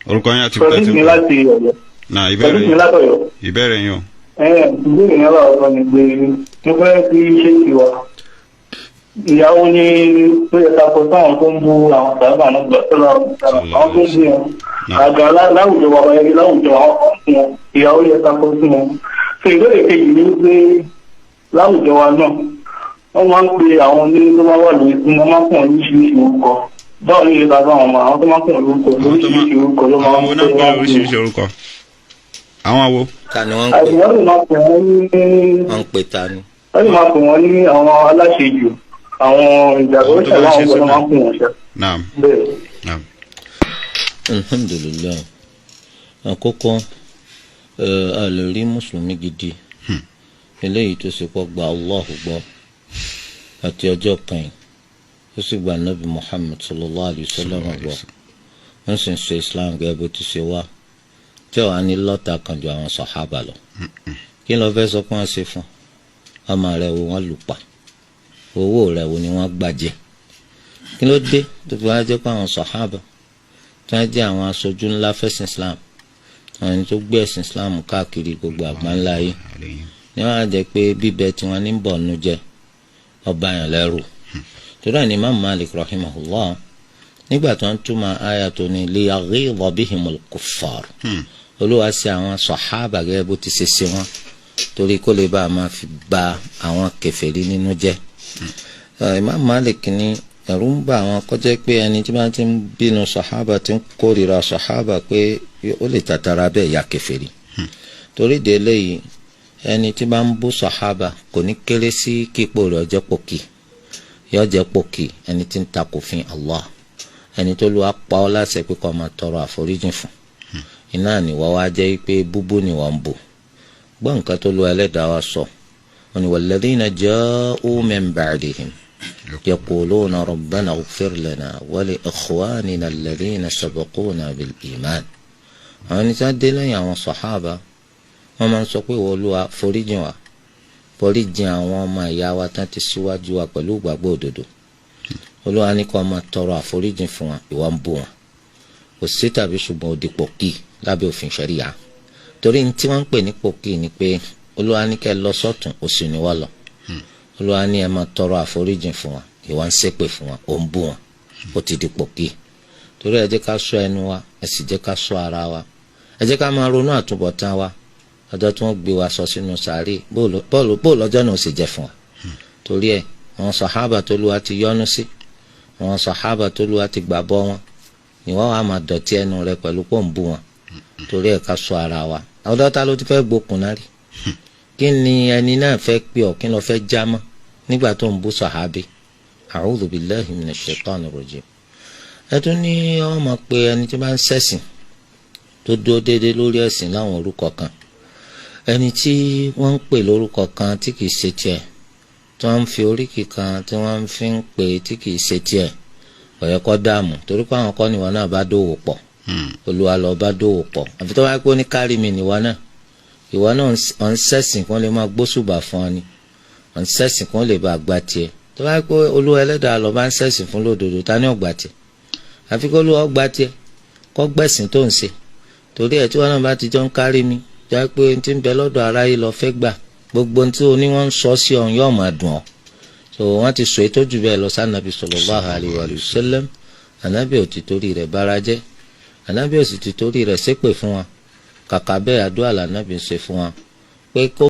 Orúkọ yín àti ibi tẹ́ Sọdí ti ń mi pè. láti Ọ̀yọ́. Náà, ìbéèrè Sọdí mi yín. látọ̀yọ́. Ìbéèrè yín o. Ìbéèrè yẹn wà ọ̀tọ̀ ni pé mo fẹ́ fi ṣé tiwa. Ìyàwó ni tó yẹ ká kọ sáwọn tó ń bú àwọn sábà náà gbà tó lọ àwọn tó ń bú wọn. Àgbà láwùjọ wa wáyé láwùjọ àwọn kan fún wọn. Ìyàwó yẹ ká kọ sí wọn. Ṣé ìbéèrè kejì ni pé láwùjọ wa náà wọ́n máa ń pe àwọn ní tó máa wà lórí tí wọ́n máa ń pọ̀ oríṣiríṣi orúkọ. Báwo ni ìyẹn ká bá àwọn ọmọ àwọn tó máa ń pọ̀ lórúkọ Àwọn tó máa lóríṣiríṣi orúkọ ló máa àwọn ń wo náà ń pè lóríṣiríṣi orúkọ? Àwọn wo? Ta ni wọ́n ń pè? Àìsàn wọ́n lè máa pè wọ́n ní Wọ́n ń pè ta ni? Wọ́n lè máa pè wọ́n ní àwọn aláṣejù, àwọn ìjàgbọ́ Àwọn tó bá ń ṣàlàyé ṣe àwọn ọ̀gbọ́n súnà. máa ń pè wọ́n ṣá. Naam. Bẹ́ẹ̀. Naam. Alhamdulilayi. Àkọ́kọ́, a lè rí mùsùlùmí gidi eléyìí tó ṣe pọ̀ gba Allahu gbọ́ àti ọjọ́ kan yìí, ó sì gba Nabi Muhammad sallallahu alayhi wa sallam gbọ́, wọ́n sì ń ṣe Islam gẹ́gẹ́ bó ti ṣe wá, tí wàá ní lọ́tà kan ju àwọn sàhábà lọ. Kí ló fẹ́ sọ pé wọ́n ṣe fún ọmọ rẹ̀? Wo wọ́n lù pa? Owó rẹ̀ wo ni wọ́n gbàjẹ́? Kí ló dé tó fi wá jẹ́ pé àwọn sàhábà tí wọ́n jẹ́ àwọn aṣojú ńlá fẹ́sìn Islam, àwọn ẹni tó gbé ẹ̀sìn Islam káàkiri gbogbo àgbáńlá yìí, ní wọ́n á jẹ́ pé bíbẹ tí wọ́n ní bọ̀ nù jẹ́ ọba yẹn lẹ́rù? Torí àní Imam Malik rahimahullah, nígbà tó ń túmọ̀ àyà tó ní liyaghidha bihimul kuffar, Olúwa ṣe àwọn sàhábà gẹ́gẹ́ bó ti ṣe ṣe wọn torí kó lè bá a máa fi ba àwọn kèfèrí nínú jẹ́. Imam Malik ní ẹ̀rù ń bà àwọn kọjá pé ẹni tí wọ́n ti ń bínú sàhábà, ti ń kórìíra sàhábà, pé ó lè tàtàrà bẹ́ẹ̀ ya kèfèrí. Torí de eléyìí, ẹni tí bá ń bú sàhábà kò ní kéré sí kípò rẹ̀ ọjọ́ pòkì, yóò jẹ́ pòkì. Ẹni tí ń takò fin Allah, ẹni tó lu apá ọ láṣẹ pé kó máa tọrọ àforíjìn fún, iná ni wọ́n wá jẹ́ pé búbú ni wọ́n ń bò. Gbọ́ nǹkan tó lu ẹlẹ́dàá wa sọ, wọn ni walladhina ja'u min ba'dihim yaquluna rabbana ighfir lana wa li ikhwanina alladhina sabaquna bil iman. Àwọn ẹni tí wọ́n dé lẹ́yìn àwọn sàhábà, wọ́n máa ń sọ pé, "Ìwọ Olúwa, foríjìn wa, foríjìn àwọn ọmọ ìyá wa tán ti síwájú wa pẹ̀lú ìgbàgbọ́ òdodo." Olúwa ní kó máa tọrọ àforíjìn fún wa, ìwọ ń bú wọn. Kò sí tàbí ṣùgbọ́n, ó di pòkì lábẹ́ òfin ṣẹ̀ríyà, torí ní tí wọ́n ń pè ní pòkì ni pé Olúwa ní kẹ́ lọ sọ́tún, òsì ni wọ́n lọ. Olúwa ní ẹ máa tọrọ àforíjìn fún wa, ìwọ ń ṣépè fún wa, ò ń bú wọn, ó ti di pòkì. Torí ẹ jẹ́ ká ṣọ́ ẹnu wa, ẹ sì jẹ́ ká ṣọ́ ara wa. Ẹ jẹ́ ká máa ronú àtúbọ̀tán wa, ọjọ́ tí wọ́n gbé wa sọ sínú sàárè, bóòlù ọjọ́ náà ó sì jẹ́ fún wa. Torí ẹ, àwọn sàhábà tó Olúwa ti yọ́nú sí, àwọn sàhábà tó Olúwa ti gbàgbọ́ wọn, ìwọ wa máa dọ̀tí ẹnu rẹ pẹ̀lú pò ń bú wọn. Torí ẹ, ká ṣọ́ ara wa. Ọ̀dọ́ ta ló ti fẹ́ gbókun náà rí? Kí ni ẹni náà fẹ́ pè ọ́? Kí ló fẹ́ já mọ́ nígbà tó ń bú sàhábì? A'udhu billahi minash shaitani rajim. Ẹ tún ní wọ́n máa pe ẹni tí bá ń ṣẹ̀sìn tó dúró déédéé lórí ẹ̀sìn láwọn orúkọ kan. Ẹni tí wọ́n ń pè lórúkọ kan tí kìí ṣe tiẹ̀, tí wọ́n ń fi oríkì kan tí wọ́n fi ń pè tí kìí ṣe tiẹ̀, kò yẹ kó dààmú, torí pé àwọn kọ́ ni wọn náà bá dòwò pọ̀. Olúwa lọ bá dòwò pọ̀. Àfi tó bá pé ní kárí mi nìwọ náà, ìwọ náà ọ̀ ń ṣẹ̀sìn kí wọ́n lè máa gbóṣùbà fún ọ ni, ọ̀ ń ṣẹ̀sìn kí wọ́n lè bá gbà tiẹ̀. Tó bá pé Olúwa ẹlẹ́dàá lọ bá ń ṣẹ̀sìn fún lódodo, ta ni ó gbà tiẹ̀? Àfi kó Olúwa gbà tiẹ̀, kó gbẹ̀sìn tó ń ṣe. Torí ẹ̀, tí wọn náà bá ti jọ ń kárí mi, jẹ́ pé n ti ń bẹ lọ́dọ̀ aráyé lọ fẹ́ gbà, gbogbo tí oní wọn ń sọ sí ọ̀hún yóò máa dùn ọ́. So wọ́n ti sọ ètò jù bẹ́ẹ̀ lọ sànàbí sallallahu alaihi wa sallam. Ànábì ò ti torí rẹ̀ bára jẹ́, ànábì ò sì ti torí rẹ̀ ṣépè fún wa. Kàkà bẹ́ẹ̀, àdúrà lànàbì ń ṣe fún wa pé kó